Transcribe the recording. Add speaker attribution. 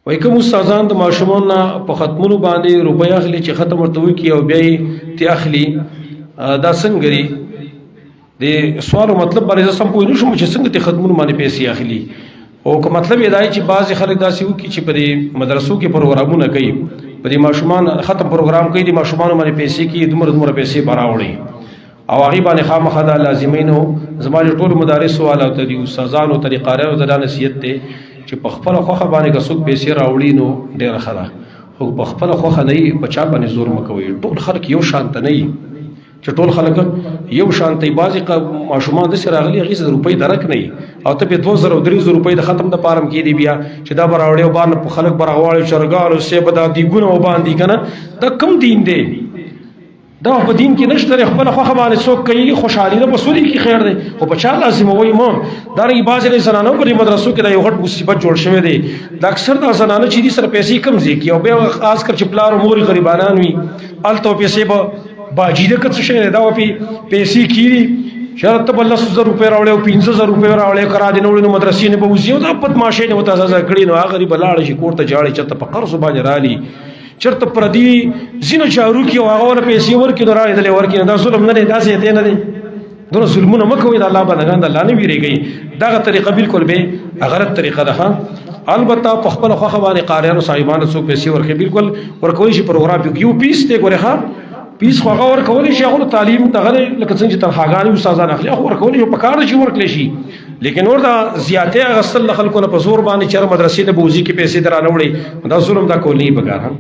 Speaker 1: وای کوم استادان د ماشومان نه په ختمونو باندې روپۍ اخلي چې ختم ورته وکړي او بیا یې ترې اخلي، دا څنګه دي؟ د سوال مطلب باندې زه سم پوه نه شوم چې څنګه ته ختمونو باندې پیسې اخلي، او که مطلب یې دا چې بعضې خلک داسې وکړي چې په دې مدرسو کې پروګرامونه کوي، په دې ماشومان ختم پروګرام کوي، د ماشومانو باندې پیسې کوي، دومره دومره پیسې به راوړي او هغې باندې خامخا دا لازمي نه و. زما د ټولو مدارسو والاو ته دي، استادانو ته دي، قاریانو ته دا نصیحت دی چې په خپله خوښه باندې که څوک پیسې راوړي نو ډېره ښه ده، خو په خپله خوښه نه وي په چا باندې زور مه کوئ. ټول خلک یو شان ته نه وي چې ټول خلک یو شان ته. بعضې ماشومان داسې راغلي هغې سره د روپۍ درک نه وي او ته پرې 2000 او 3000 روپۍ د ختم دپاره هم کېدې، بیا چې دا به راوړې او باندې په خلک به راغواړي چرګانو صاحب دا دیګونه وباندې که نه، دا کوم دین دی؟ دا په دین کې نشته. خپل خوخه باندې څوک کوي خوشحالي ده، په سوري کې خیر دی، خو په چا لازموي مو. دا رنګ بعضې د زنانو په مدرسو کې دا یو غټ مصیبت جوړ شوی دی. دا اکثر دا زنانه چې دي سره پیسې کم ځای کوي او بیا خاص کر چې پلار او مور غریبانان وي، هلته پیسې به باجي ده که څه شی دی، دا به پیسې کېږي چې ته به 10,000 روپۍ راوړې او 5,000 روپۍ راوړې، که را دې نه وړې نو مدرسې نه به وځي او دا بدمعاشۍ نه ورته سزا کړي. نو هغه غریب لاړ شي کور ته ژاړي، چېرته په قرضو باندې رالي، چرته پردي زینو چارو کې او هغه ور پیسې ورکړي نو راغلې ورکړي. دا ظلم نه دی، دا زیاتی نه دی. دونه ظلمونه مه کوئ، د الله بندګان د الله نه ویرېږئ. دغه طریقه بالکل به غلط طریقه ده. البته په خپل خوښه باندې قاریانو صاحبانو څوک پیسې ورکړي بالکل ورکولی شي، پروګرام یو پیس دی ګورې، ښه پیس خو هغه ورکولی شي، هغه تعلیم دغه لکه څنګه چې تنخواګانې استادان اخلي هغه ورکولی شي، په کار شي ورکړلی شي. لیکن نور دا زیاتې اخیستل له خلکو نه په زور باندې چې مدرسې ته بوځي کې پیسې درانه وړي، دا ظلم دا کول نه پکار.